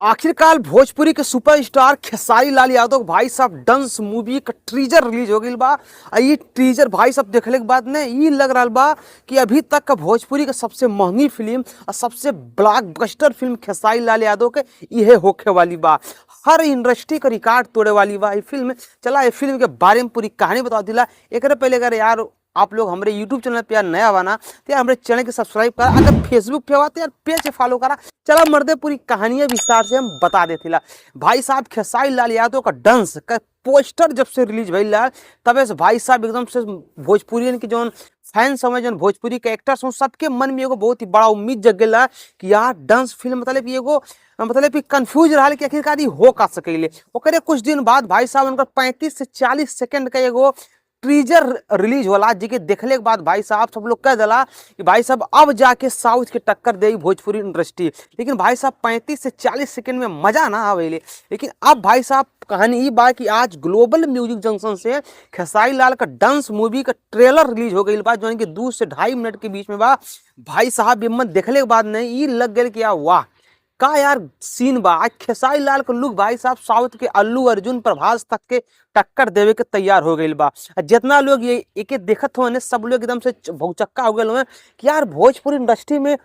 आखिरकार भोजपुरी के सुपरस्टार खेसारी लाल यादव भाई साहब डांस मूवी का टीजर रिलीज हो गई बा। आ इ टीजर भाई साहब देखले के बाद ने इ लग रहा बा कि अभी तक का भोजपुरी के सबसे महंगी फिल्म और सबसे ब्लॉकबस्टर फिल्म खेसारी लाल यादव के इहे होखे वाली बा। हर इंडस्ट्री का रिकॉर्ड तोड़े वाली बा ये फिल्म। चला ये फिल्म के बारे में पूरी कहानी बता दिला। एक पहले अगर यार आप लोग हमारे यूट्यूब चैनल पे यार नया बना तो यार हमारे चैनल के सब्सक्राइब करा, अगर फेसबुक पे हुआ तो यार पेज फॉलो करा। चला मर्दे पूरी कहानियां विस्तार से हम बता देते। भाई साहब खेसारी लाल यादव का डांस का पोस्टर जब से रिलीज भइल तबे से भाई साहब एकदम से भोजपुरियन के जौन फैंस हमें, जौन भोजपुरी के एक्टर्स हों, सबके मन में एगो बहुत ही बड़ा उम्मीद जग गया कि यार डांस फिल्म मतलब एगो मतलब कि कंफ्यूज रहा कि आखिरकार हो का सकेले। ओकरे कुछ दिन बाद भाई साहब उनका 35 से 40 सेकंड का एगो टीजर रिलीज होला, जिके देखले के बाद भाई साहब सब लोग कह दिला कि भाई साहब अब जाके साउथ के टक्कर दे भोजपुरी इंडस्ट्री। लेकिन भाई साहब 35 से 40 सेकंड में मजा ना आवेले। लेकिन अब भाई साहब कहानी ये बा कि आज ग्लोबल म्यूजिक जंक्शन से खेसारी लाल का डांस मूवी का ट्रेलर रिलीज हो गई बा, जो कि 2 से 2.5 मिनट के बीच में बा। भाई साहब हिम्मत देखले के बाद नहीं ये लग गए कि यार वाह का यार सीन बा। आज खेसारी लाल का लुक भाई साहब साउथ के अल्लू अर्जुन प्रभास तक के टक्कर देवे के तैयार हो गई बा। जितना लोग ये एक देखत हो सब लोग एकदम से भौचक्का हो गए हुए कि यार भोजपुरी इंडस्ट्री में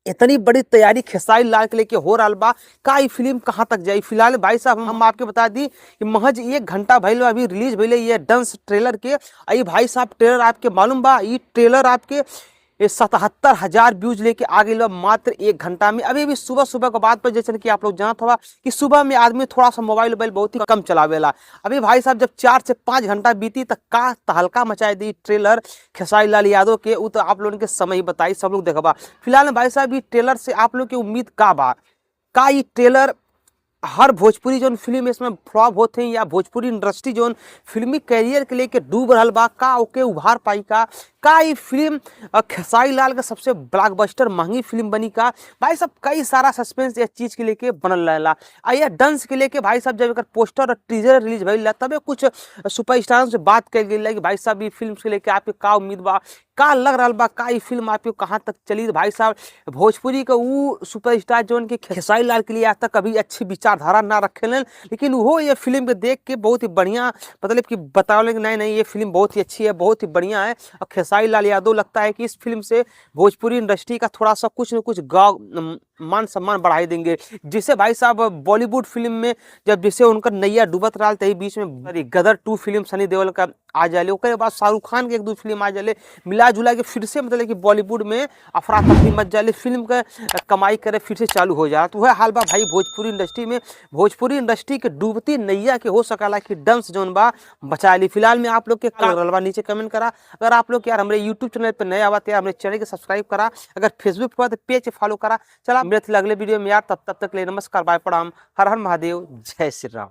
इतनी बड़ी तैयारी खेसारी लाल के लेके हो रहा बा, का ये फिल्म कहाँ तक जाई। फिलहाल भाई साहब हम आपके बता दी कि महज 1 घंटा भइल अभी रिलीज भइल ये डांस ट्रेलर के। आई भाई साहब ट्रेलर आपके मालूम बा, ये ट्रेलर आपके ये 77,000 व्यूज लेके आ गई मात्र 1 घंटा में। अभी भी सुबह सुबह के बाद पर जैसे कि आप लोग जानत हवा कि सुबह में आदमी थोड़ा सा मोबाइल वोबाइल बहुत ही कम चलावेला। अभी भाई साहब जब 4 से 5 घंटा बीती तक का तहलका मचाई दी ट्रेलर खेसारी लाल यादव के, वो तो आप लोगों के समय ही बताई, सब लोग देखबा। फिलहाल भाई साहब ये ट्रेलर से आप लोग की उम्मीद का बा, का ये ट्रेलर हर भोजपुरी जोन फिल्म इसमें फ्लॉप होते हैं या भोजपुरी इंडस्ट्री जोन फिल्मी कैरियर के लेके डूब रहा बा, का ओके उभार पाई, का ये फिल्म खेसारी लाल का सबसे ब्लॉकबस्टर महंगी फिल्म बनी का। भाई साहब कई सारा सस्पेंस इस चीज़ के लेके बनल रहा। आ यह डांस के लेके भाई साहब जब एक पोस्टर और टीजर रिलीज भइल तबे कुछ सुपरस्टार से बात कल गई कि भाई साहब ये फिल्म के लेके आपके का उम्मीद बा, का लग रहा बा, का ये फिल्म आपके कहाँ तक चली। भाई साहब भोजपुरी का वो सुपरस्टार जोन के खेसारी लाल के लिए आज तक कभी अच्छी विचारधारा ना रखे, लेकिन वो ये फिल्म के देख के बहुत ही बढ़िया मतलब कि बताओ कि नहीं नहीं ये फिल्म बहुत ही अच्छी है, बहुत ही बढ़िया है। और खेसारी लाल यादव लगता है कि इस फिल्म से भोजपुरी इंडस्ट्री का थोड़ा सा कुछ न कुछ गाँव मान सम्मान बढ़ाई देंगे, जिसे भाई साहब बॉलीवुड फिल्म में जब जिसे उनका नैया डूबत रहा तही बीच में गदर 2 फिल्म सनी देओल का आ जाले, ओकरे बाद शाहरुख खान के 1-2 फिल्म आ जाले, मिला जुला के फिर से मतलब कि बॉलीवुड में अफरा तफरी मच जाले, फिल्म का कमाई करे फिर से चालू हो जा। तो वह हाल बा भाई भोजपुरी इंडस्ट्री में। भोजपुरी इंडस्ट्री के डूबती नैया के हो सकाला कि डांस जोन बा बचा ली। फिलहाल में आप लोग के का लग रहा नीचे कमेंट करा। अगर आप लोग यार हमारे यूट्यूब चैनल पर नया आवा तो यार हमारे चैनल के सब्सक्राइब करा, अगर फेसबुक पर तो पेज फॉलो करा। चला मिलते अगले वीडियो में यार, तब तक ले नमस्कार, बाय, प्रणाम, हर हर महादेव, जय श्री राम।